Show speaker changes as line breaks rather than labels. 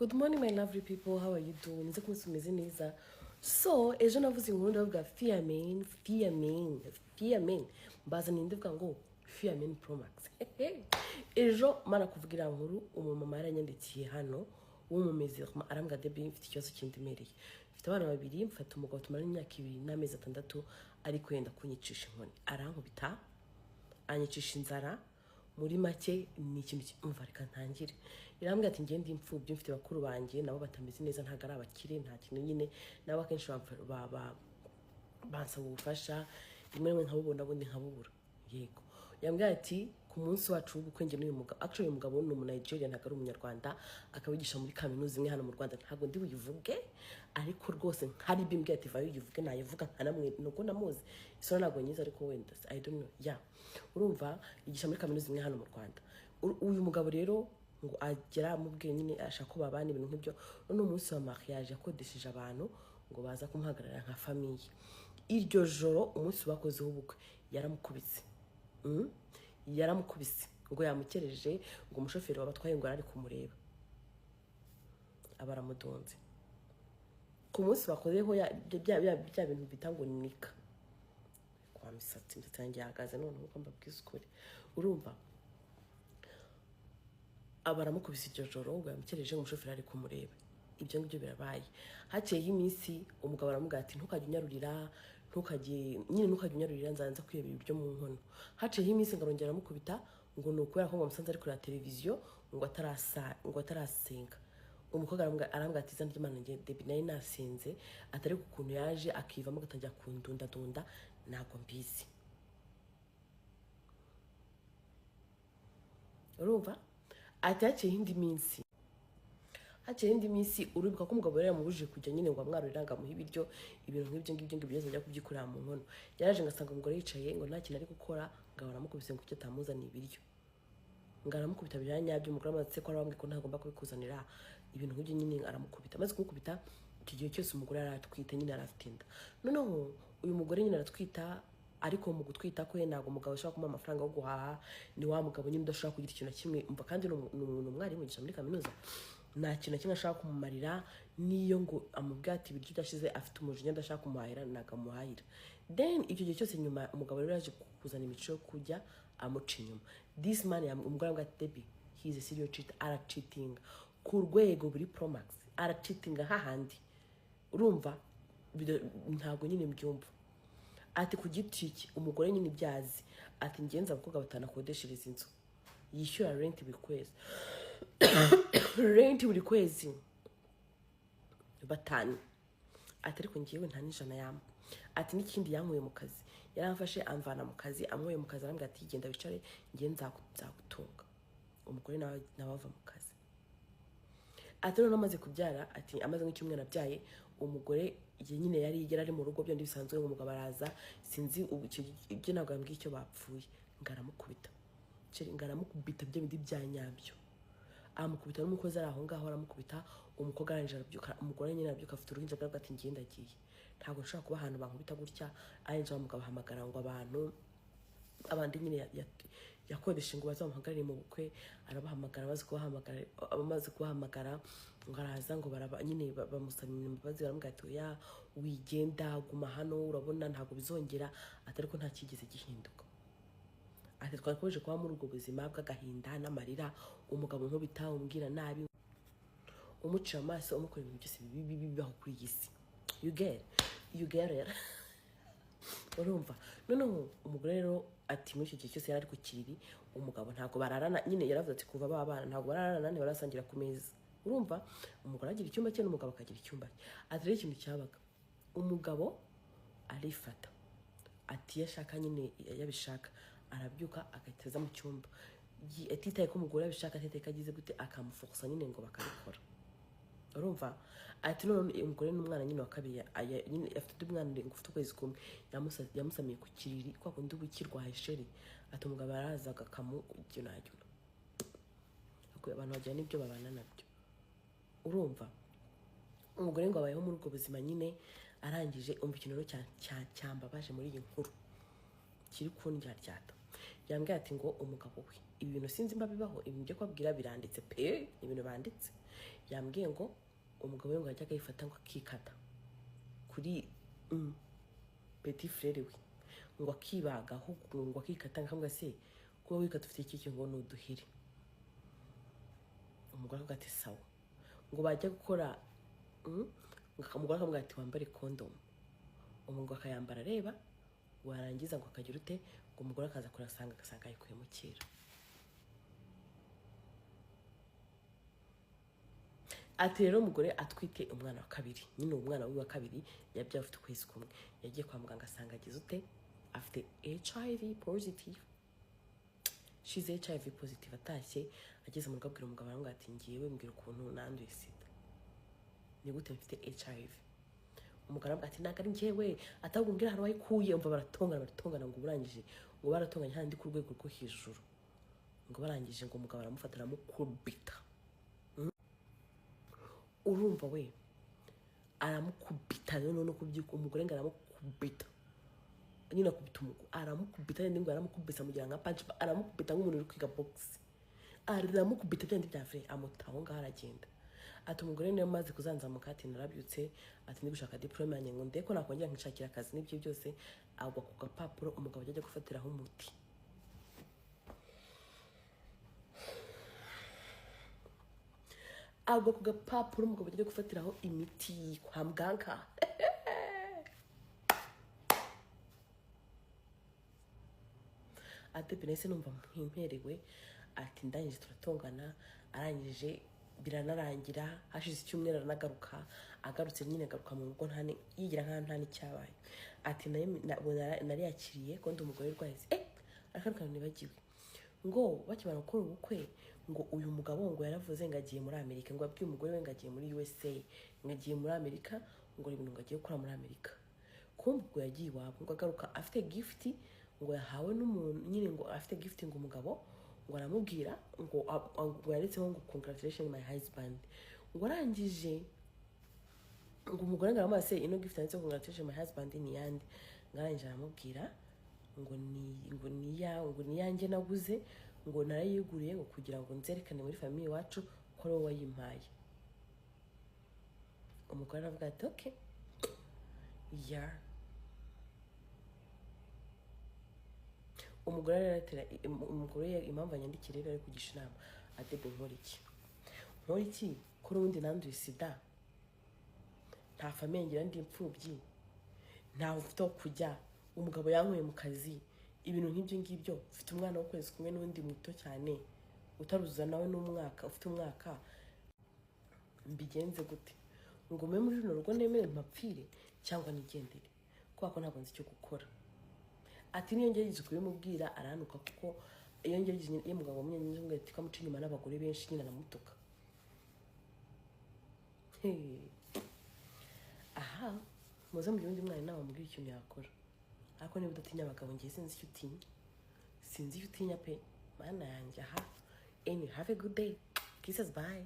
Good morning, my lovely people. How are you doing? Nzi ko umeze neza. So, ejo navuze inkuru, ndavuga fear men, fear men, fear men. Mbazaniye ndavuga ngo fear men pro max. Ejo mara kuvuga iriya nkuru, umumama yaranyandikiye hano w'umumezirma, arambwira: "Debi, mfite ikibazo kindemereye. Mfite abana babiri, mfata umugabo tumara imyaka 2 n'amezi 6, ariko yenda kunyicisha inkoni. Arankubita, anyicisha inzara." Muri make ni ikintu umva, reka ntangire. Irambwira ati: "Ngende imfubyi, mfite bakuru banjye nabo batameze neza, ntabwo ari abakire, nta kintu nyine, nabo akenshi bansaba ubufasha, rimwe rimwe nkabubona, ubundi nkabubura." Yego, yambwiye ati: "Ku munsi wacu w'ubukwe, njye n'uyu mugabo." Actually, uyu mugabo ni Umunigeria, ntabwo ari Umunyarwanda, akaba yigisha muri kaminuza imwe hano mu Rwanda. Ntabwo ndi buyivuge, ariko rwose nkari bimbwiye ati: "Vayo uyivuge." Nayivuga nkanamwe nuko namuzi, isura ntabwo nyizi, ariko wenda I don't know. Yeah, urumva, yigisha muri kaminuza imwe hano mu Rwanda. Uyu mugabo rero ngo agera amubwiye nyine ashaka ko babana, ibintu nk'ibyo. None umunsi wa mariage yakodesheje abantu ngo baza kumuhagarara nka famille. Iryo joro, umunsi bakozeho ubukwe, yaramukubise. Yaramukubise ngo yamukereje, ngo umushoferi wabatwaye ngo yari ari kumureba, aba aramudunze ku munsi bakozeho bya bintu bita ngo nika kwa misatsi. Imisatsi yanjye yahagaze none nkuko mbabwiza ukuri. Urumva, aba aramukubise iryo joro ngo yamukereje, ngo umushoferi ari kumureba. Ibyo ngibyo birabaye. Haciyeho iminsi, umugabo aramubwira ati: "Ntukajye unyarurira, ntukajye nyine, ntukajye unyarurira, nzaza kwiyobera ibiryo mu nkono." Haciyeho iminsi, ngo arongera aramukubita, ngo ni ukubera ko ngo amusanze ari kureba televiziyo, ngo atarasa, ngo atarasenga. Umukobwa arambwira ati: "Izina ry'Imana, njye Debi nari nasenze, atari ku kuntu yaje akivamo agatangira kundundadunda, ntabwo mbizi." Urumva, ati haciyeho indi minsi, uribuka ko umugabo yari yamubujije kujya nyine ngo amwarurire, ngo amuhe ibiryo, ibintu nk'ibyo ngibyo, ngo ibyo ajya kubyikorera mu nkono. Yaraje ngo asanga umugore yicaye, ngo nta kintu ari gukora, ngo aramukubise ngo kuki atamuzaniye ibiryo, ngo aramukubita bya nyabyo. Umugore amaze ko arabambwiye ko ntagomba kubikuzanira, ibintu nk'ibyo nyine, aramukubita. Amaze kumukubita, icyo gihe cyose umugore yari atwite nyine, yari afite inda. Noneho uyu mugore nyine aratwita, ariko mu gutwita kwe ntabwo umugabo ashobora kumuha amafaranga yo guhaha. Ni wa mugabo nyine udashobora kugira ikintu na kimwe. Umva, kandi ni umuntu umwarimu yigisha muri kaminuza, nta kintu na kimwe ashaka kumumarira. Niyo ngo amubwira ati ibiryo byashize, afite umujinya, adashaka kumuhahira, ntabwo amuhahira. Then icyo gihe cyose nyuma, umugabo rero yaje kuzana imico yo kujya amuca inyuma. This man, umugore aramubwira ati: "Debi, he is a serial cheater, aracheatinga ku rwego buri pro max, aracheatinga hahandi." Urumva, ntabwo nyine mbyumva. Ati ku giti cye, umugore nyine ibyazi, ati ngenzi abakobwa batanu akodeshereza inzu, yishyura rent buri kwezi, rent buri kwezi batanu. Ati ariko ngewe nta n'ijana yampa. Ati n'ikindi, yankuye mu kazi, yaramfashe amvana mu kazi, ankuye mu kazi arambwira ati: "Genda wicare, ngewe nzagutunga." Umugore nawe ava mu kazi. Ati noneho amaze kubyara, ati amaze nk'icyumweru abyaye, umugore igihe nyine yari ari mu rugo, byandi bisanzwe, ngo umugabo araza, sinzi ubu ibyo ntabwo yambwiye icyo bapfuye, ngo aramukubita. Chéri, ngo aramukubita byo bindi bya nyabyo, amukubita n'umukozi ari aho ngaho, aramukubita. Umukobwa arangije arabyuka, umugore nyine arabyuka afite uruhinja, bwa ati: "Ngiye, ndagiye, ntabwo nshobora kuba ahantu bankubita gutya." Arangije wa mugabo ahamagara ngo abantu abandi nyine yakodeshe ngo bazamuhagarare mu bukwe. Arabahamagara, amaze kubahamagara ngo araza, ngo baraba nyine bamusaba imbabazi, baramubwira ati: "Oya, wigenda, guma hano, urabona ntabwo bizongera." Ati ariko nta kigeze gihinduka. Ati twakomeje kuba muri ubwo buzima bw'agahinda n'amarira, umugabo nkubita, umbwira nabi, umucira amaso, umukora ibintu byose bibi bibaho kuri iyi si. You get, you get it. Urumva, noneho umugore rero ati muri icyo gihe cyose yari ari ku kiriri, umugabo ntabwo bararana nyine. Yaravuze ati kuva babana ntabwo bararana, ntibarasangira ku meza. Urumva, umugore agira icyumba cye n'umugabo akagira icyumba cye. Ati rero ikintu cyabaga, umugabo arifata, ati iyo ashaka nyine, yabishaka arabyuka agahita aza mu cyumba, atitaye ko umugore abishaka, atitaye ko agize gute, akamuforsa nyine ngo bakabikora. Urumva, ati none umugore n'umwana nyine wa kabiri, nyine afite undi mwana ngo ufite ukwezi kumwe, yamusamiye ku kiriri kwa kundi uba ukirwaye, chéri. Ati umugabo arazaga akamuginagina. Abantu bagira n'ibyo babana nabyo. Urumva, umugore ngo abayeho muri ubwo buzima nyine. Arangije, umva ikintu rero cyambabaje muri iyi nkuru, kiri kundyaryata. Yambwiye ati ngo umugabo we, ibi bintu sinzi mba bibaho, ibintu byo kubabwira biranditse pe, ni ibintu banditse. Yambwiye ngo umugabo we ngo yajyaga yifata ngo akikata kuri petit frère we, ngo akibagaho, ngo akikata, nkavuga se kuba wikata ufite iki? Ngo ni uduheri. Umugore akavuga ati sawa. Ngo bajya gukora, ngo umugore akamubwira ati wambare kondomu. Umugabo akayambara areba, warangiza ngo akagira ute? Ngo umugore akaza kurasanga, agasanga ayikuyemo kera. Ati rero umugore atwite umwana wa kabiri nyine, uwo mwana we wa kabiri yabyaye afite ukwezi kumwe, yagiye kwa muganga asanga agize ute? Afite HIV positive. She's HIV positive. Atashye ageze mu rugo abwira umugabo, aramubwira ati ngiyewe mbwira ukuntu nanduye sida, ni gute mfite HIV? Umugabo aramubwira ati ntabwo ari njyewe, atabwo mbwira ahantu wayikuye. Umva, baratongana, baratongana, ngo urangije ngo baratonganye handi ku rwego rwo hejuru. Ngo barangije ngo umugabo aramufata aramukubita. Urumva we, aramukubita noneho no kubyuka umugore ngo aramukubita nyine, akubita umugore, aramukubita nyine, ngo aramukubita amugira nka punch, aramukubita nk'umuntu uri kwiga box, aramukubita byandi bya vrai, amuta aho ngaho aragenda. Ati umugore niyo amaze kuzanzamuka, ati narabyutse, ati ndi gushaka diplôme yanjye ngo ndeko nakongera nkishakira akazi n'ibyo byose, agwa ku gapapuro umugabo ajya gufatiraho umuti. Agwa ku gapapuro umugabo ajya gufatiraho imiti kwa muganga. Ati nahise numva mperewe. Ati ndangije turatongana, arangije biranarangira, hashize icyumweru aranagaruka. Agarutse nyine agaruka mu rugo nta yigira nkaho nta n'icyabaye. Ati nariyakiriye ko ndi umugore urwaye. Ariko nibagiwe ngo bakimara gukora ubukwe, ngo uyu mugabo ngo yaravuze ngo agiye muri Amerika, ngo abwiye umugore we ngo agiye muri USA, ngo agiye muri Amerika, ngo ibintu ngo agiye gukora muri Amerika. Kumbe ubwo yagiye iwabo, ngo agaruka afite gift ngo yahawe n'umuntu nyine, ngo afite gift, ngo umugabo ngo aramubwira ngo ngo yanditseho ngo congratulations my husband. Ngo arangije ngo umugore ngo aramubaza se ino gift yanditseho congratulations my husband ni yande? Ngo arangije aramubwira ngo ni ngo ni ya ngo ni yanjye naguze, ngo narayiguriye ngo kugira ngo nzerekane muri famille iwacu ko ari wowe wayimpaye. Umugore aravuga ati okay, yeah. Umugore aratera umugore impamvu anyandikira rero ari kugisha inama, ati nkora iki, nkora iki ko n'ubundi nanduye sida, nta famille ngira, ndi imfubyi, ntawe mfite aho kujya, umugabo yankuye mu kazi, ibintu nk'ibyo ngibyo, mfite umwana w'ukwezi kumwe n'undi muto cyane utaruzuza nawe n'umwaka, ufite umwaka, mbigenze gute? Ngo mbe muri runo rugo nemere mpapfire cyangwa nigendere, kubera ko ntabwo nzi icyo gukora. Ati niyo ngerageje kubimubwira aranuka, kuko iyo ngerageje, iyo mugabo wamwenye ati ko amuca inyuma n'abagore benshi nyine aramutuka. Aha muze mugire undi mwana inama, mubwire ikintu yakora. Ariko niba udatinya abagabo, ngiye sinzi icyo utinya, sinzi icyo utinya pe, mana yanjye. Aha, anyway, have a good day, kisses, bye.